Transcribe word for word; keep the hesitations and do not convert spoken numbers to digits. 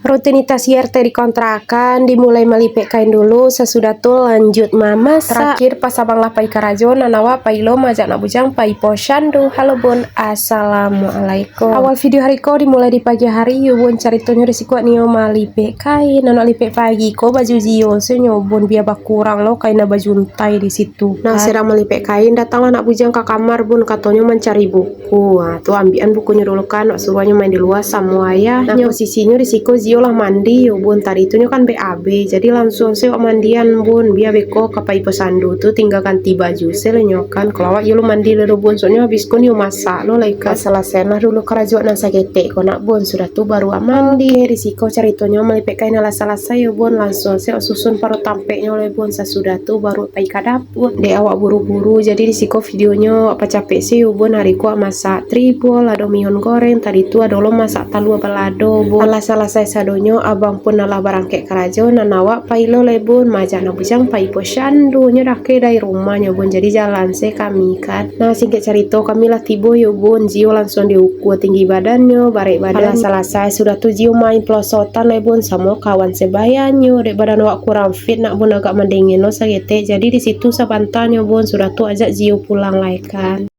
Rutinitas I R T di kontrakan, dimulai malipek kain dulu, sasudah tu lanjut mamasak. Tarakhir, pas abang lah pai karajo, nan awak pai lo maajak nak bujang pai posyandu. Halo bun, assalamualaikum. Awal video hari ko dimulai di pagi hari, yo bun, caritonyo di siko nio malipek kain. Nak lipek pagi ko baju Zio se nyo bun, bia bakurang lo kain nan bajuntai di situ. Nah, sadang malipek kain, datanglah nak bujang ka kamar bun, katonyo mancari buku. Ku, ah, tu ambiakan bukunyo dulu kan, nak suruahnyo main di lua samo ayahnyo. Nah, posisinyo di siko Zio lah mandi yo bun, tadi tu nyo kan B A B, jadi lansuang se awak mandian bun, bia beko ka pai posyandu tu tingga ganti baju se lah nyo kan. Kalau awak yo lo mandi lah do bun, soalnyo habis ko nio masak lo lai kan. Salasaian lah dulu karajo nan saketek ko nak bun, sudah tu baru awak mandi. Di siko caritonyo malipek kain alah salasai yo bun, lansuang se awak susun paruik tampeknyo lai bun, sasudah tu baru pai ka dapua. Dek awak buru-buru, jadi di siko videonyo awak pacapek se yo bun, hari ko awak masak tribol, ado mihun goreng, tadi tu ado lo masak talua balado bun. Alah salasai sadonyo, abang pun alah barangkek karajo, nan awak pai lo lai bun, maajak nak bujang pai posyandu, nyo dakek dari rumahnyo bun, jadi jalan se kami kan. Nah, singkek carito, kami lah tibo yo bun, Zio lansuang diukua tinggi badannyo, barek badannyo. Alah salasai, sudah tu Zio main pelosotan lai bun, samo kawan sebayannyo, dek badan awak kurang fit nak bun, agak mandingin lo saketek, jadi di situ sabantanyo bun, sudah tu ajak Zio pulang lai kan.